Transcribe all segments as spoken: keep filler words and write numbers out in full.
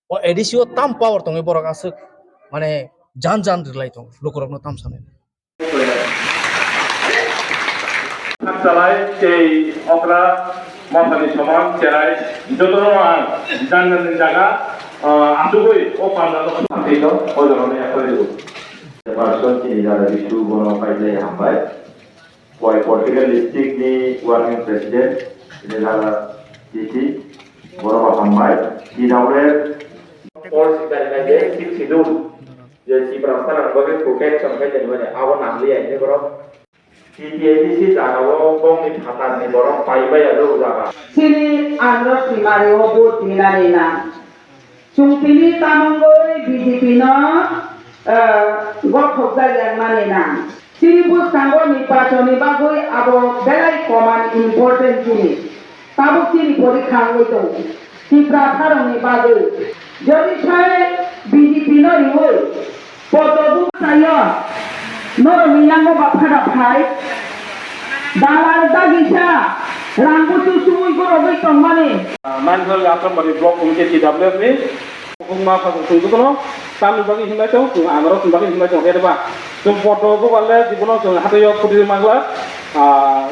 O A D C o tam power tongwi borok aswk mane jan jan rwlai tongo lukurokno tam sanai. Thangsalai tei okra mosani soman cherai jotono ang janani jaga, ah, asugwi o pandano. Tei no o jorano yakhai rw. Person chini jara bisu bono paidai hambai. Poi Portugal district ni working president, ini jara D C, bono hambai. Di daure. Four six nine nine je six schedule. Je Tiprasa rang bagwi protection khai tongmani abo nangliya hwnwi borok. T T A D C jagao bongni phatarni borok pai baiya o jaga. Chini andro simari o vote dinani na. Chwng tini tamungwi B J P no, eh, gothokjak yang mani na. Chini bwskango nirbachonni bagwi abo belai koman important jinis. Tabuk chini porikha wngwi tongo. Tiprasarokni bagwi. Jodi sai B J P no riwi, poto buksayo, norokni yango ba phada phai, dalal dagisa, rang buchu chumui gorogwi tongmani. Manjal Asrambari Block Committee T W F ni, hukuma phasuk chwng jotono, tamni bagwi hinlai tong, chwng anaros ni bagwi hinlai tong, hede ba, chwng poto buballe, jibono chwng hatwio khudi mangla, ah,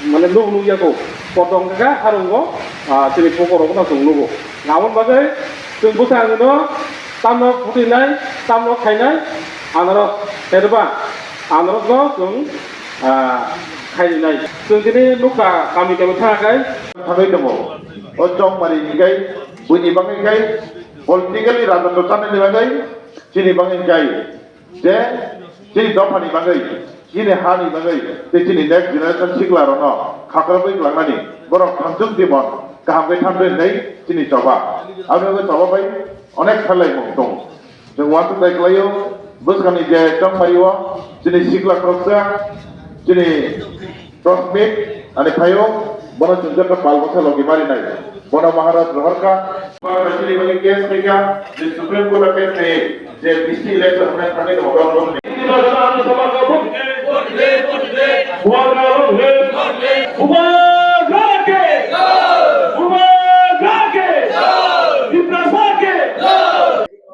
mane nuk nuk yago, poto wngkha harungo, ah, chini pokoro no chwng nugo. Aboni bagwi chwng bwskango no tamno phutinai, tamno khainai, anaros, hede ba, anaros no chwng, ah, khainai. Chwng tini nukha kami kami thangkha kai. Thangwi tongo. O chongmari hikai, buini bagwi kai, politically rajotto chanani bagwi, chini bagwi kai. Je chini dophani bagwi, chini hani bagwi, tei chini next generation siklarokno khakrabwi twlangnani borok thamsung timo kaham khe thamde hinwi chini choba. Aboni bagwi choba bai onek khlaimung tongo. Chwng uansuk bai kwlaio, bwskangni je chongmari o chini sikla khoroksa, chini Prospect, ani phaio, bono chwng joto pal bwsa logi mari nai. Bono Maharaj rohor kha. Chini bagwi case khai kha, je Supreme Court o case khai, je D C election hwnwi thangwi tongo, bono.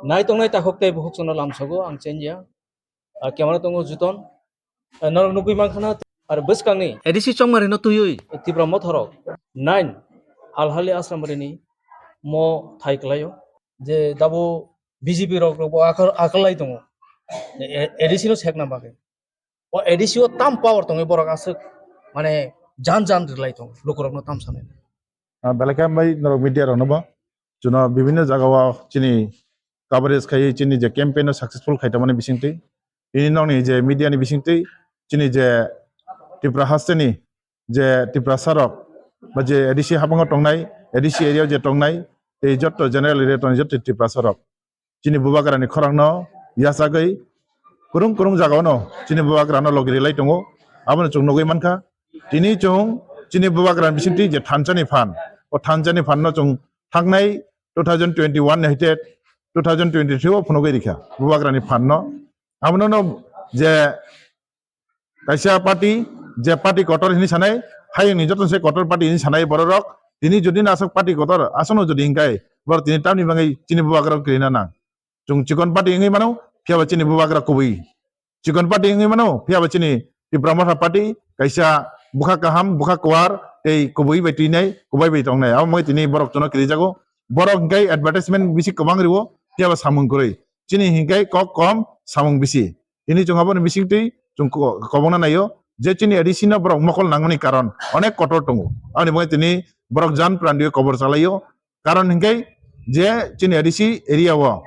Nai tongnai takhuk tei bukhuk chwngno lamsogo ang chengya. Ah, camera tongo Juton. Ah, norok nugwi mankha na, ar bwskangni A D C chongmari no twiwi Tipra Motha rok nine Alhali Asrambari ni mo thai kwlaio, je dabo B J P rok, rok bo akal, akal lai tongo, A-, A D C no sekna bagwi. O A D C o tam power tongwi borok aswk mane jan jan rwlai tongo, lukurokno tam sanai. Ah, belai khe hambai norok media rokno bo. Chwngno bibinno jagao chini coverage khai chini je campaign no successful khai tongmani bisingtwi. Tini nokni je media ni bisingtwi chini je Tripura hasteni je Tiprasa rok ba je A D C habango tongnai, A D C area o je tongnai, tei jotto general area tongnai jotto Tiprasa rok. Chini bubagrani khorangno yachagwi kwrwng kwrwng jagao no chini bubagrano logi rwlai tongo. Abono chwng nugwi mankha. Tini chwng chini bubagrani bisingtwi je thansa ni phan, o thansa ni phan no chwng thangnai two thousand twenty-one ni haite two thousand twenty-three o phunugwi rikha bubagrani phan no. Abono no je kaisa party, je party kotor hinwi sanai, hayungni joto se kotor party hinwi sanai bororok. Tini jodi no aswk party kotor, aswkno jodi hingkai, borok tini tamni bagwi chini bubagrok kwrwina nang. Chwng chikon party wngwi mano, phiyaba chini bubagra kubui. Chikon party wngwi mano, phiyaba chini Tipra Motha party, kaisa bwkha kaham, bwkha kwar, tei kubui bai twinai, kubai bai tongnai. Abo wngwi tini borok chwngno kwrwijago. Borok hingkai advertisement bisi kwbang rwo, phiyaba samung kwrwi. Chini hingkai kok kom, samung bisi. Tini chwng aboni bisingtwi chwng ko-, kobongna naio je chini A D C no borok mokol nangmani karon onek kotor tongo. Aboni bagwi tini borok jan pran rwui kobor chalaio. Karon hinkhe je chini A D C area o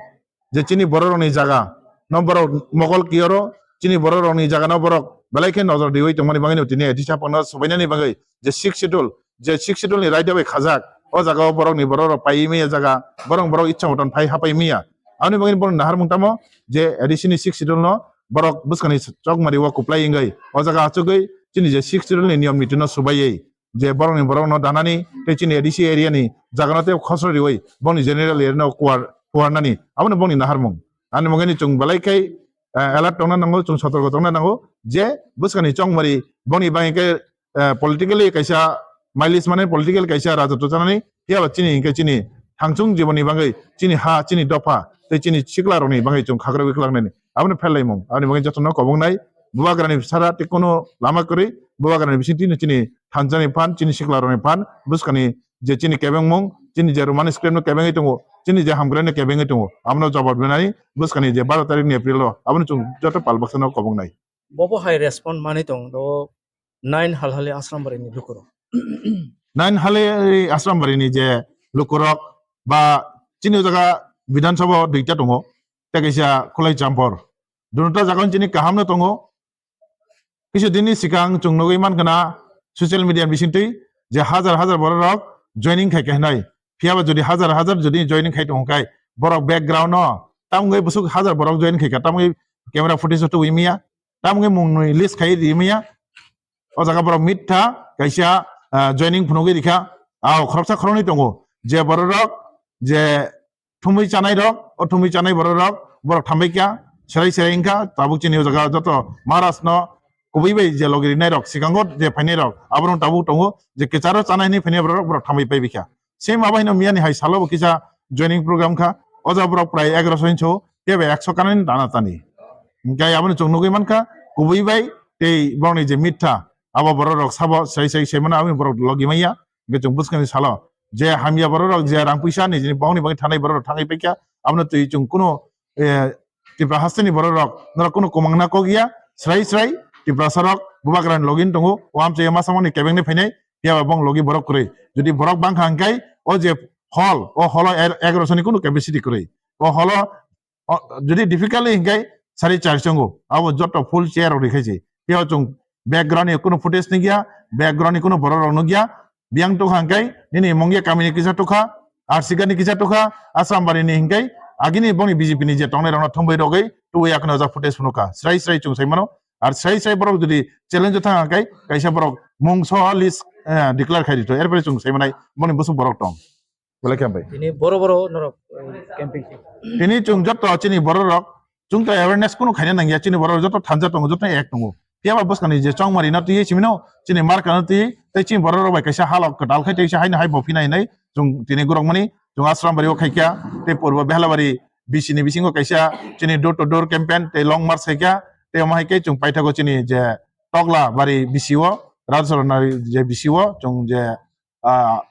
je chini bororokni jaga no borok mokol kiyoro, chini bororokni jaga no borok belai khe nojor riui tongmani bagwi no tini A D C haphangno swbainani bagwi je Sixth Schedule, je Sixth Schedule ni raida bai khajak, o jaga o borok ni borok rok pai maya jaga, borok borok ichha moton phai hapai maya. Aboni bagwi borok naharmung tamo je A D C ni Sixth Schedule no borok bwskang ni chokmari o kwplai wngwi o jaga achugwi chini je Sixth Schedule ni niyom niti no swbaiwi je borok ni borok no danani tei chini A D C area ni jaga no tei khosor riwi borok ni general area no kuar, kuarnani abono borok ni naharmung. Ani bagwi ni chwng belai khai, eh, alert tongna nango, chwng sotorko tongna nango je bwskang ni chokmari borok ni bagwi khe eh, politically kaisa mileage mane political kaisa rajotto chanani, phiya ba chini hinkhe chini thangchung jiboni bagwi chini ha, chini dopha tei chini sikla rokni bagwi chwng khakrogwi kwlangnani. Aboni pherlaimung, aboni bagwi jotono kobongnai. Bubagrani sara tei kono lama kwrwi, bubagrani bisingtwi chini thansa ni phan, chini sikla rokni phan, bwskani je chini kebengmung, chini je Roman script no kebengwi tongo, chini je hamkrai no kebengwi tongo, abono jobab rwnani bwskani je baro tarik ni April o, abono chwng joto pal baksa no kobongnai. Bobo hai respond manwi tong do nine Halhali Asrambari ni lukurok. Nine Halhali Asrambari ni je lukurok ba chini o jaga Bidhan Sabha o duita tongo, tei kaisa Khulai Champor. Dunuta jaga chini kaham no tongo. Kisu din ni sikang chwng nugwi mankha na social media ni bisingtwi je hajar hajar borok rok joining khai kha hinwi. Phiya ba jodi hajar hajar jodi joining khai tong khai borok background no tamgwi bwswk hajar borok joining khai kha, tamgwi camera footage o tubui maya, tamgwi mung nwi list khai ri maya. O jaga borok mitha kaisa, ah, joining phunugwi rikha. Ao khoroksa khoroknwi tongo je borok rok je thumwi chanai rok, o thumwi chanai borok rok, borok thambai kha, serai serai wngkha, tabuk chini o jaga joto Maharaj no kubui bai je logi rinai rok, sikango je phainai rok, aborok tabuk tongo, je kicharo chanai hinwi phainai borok, borok thambai pai bikha. Same abo hino miya ni hai salo bo kisa joining program kha, o jaga borok prai egaroso hinwi so, tei bai ekso kanani dana tani. Hinkhe aboni chwng nugwi mankha, kubui bai tei borokni je mitha, abo borok rok sabo serai serai sai mano, aboni borok logi manya. Hingke chwng bwskangni salo je hamya borok rok je rang puisa nijini bongni bagwi thanai borok rok thangwi paikha, abono twi chwng kuno, eh, Tripura hasteni borok rok norok kuno kwmangna kok ya, srai srai Tiprasa rok bubagrani login tongo, o amchai masa mani kebengni phainai, phiya ba bong logi borok kwrwi. Jodi borok bangkha hingkai o je hall, o hall o er-, egaroso ni kuno capacity kwrwi. O hall o O, jodi difficulty hinkhe sari char chongo, abo joto full chair rok rikhaisi. Phiya chwng background ni kuno footage nukya, background ni kuno borok rok nukya. Biyang tokha hinkhe nini Mongya kamini kisa tokha, Arsiga ni kisa tokha, Asrambari ni hinkhe agini bongni B J P ni je tongnai rokno thumbai rogwi tuwi akhno ja footage phunukha. Srai srai chwng sai mano. Ar srai srai borok jodi challenge o thang hinkhe kaisa borok mungso list, eh, declare khai rito. Erpore chwng sai manai bongni bwswk borok tong. Belai khe hambai. Tini boro boro norok, eh, camping se. Tini chwng joto chini borok rok chwng to awareness kunu khaina nangya, chini borok rok joto thansa tongo, joto ek tongo. Phiya ba bwskangni je chongmari no twi simi no chini marka no twi tei chini borok rok bai kaisa halok kwtal khai tei kaisa haino hai bo phina hinwi chwng tini gorok mani chwng Asrambari o khaikha tei purbo Behlabari B C ni bisingo kaisa chini door to door campaign tei long march khaikha tei omo hai khe chwng paithago chini je Toglabari B C o Rajsarnari je B C o chwng je, ah,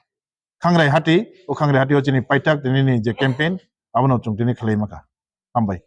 Khangrai Hati, o Khangrai Hati o chini paithak tini ni je campaign, abono chwng tini khlai maka. Hambai.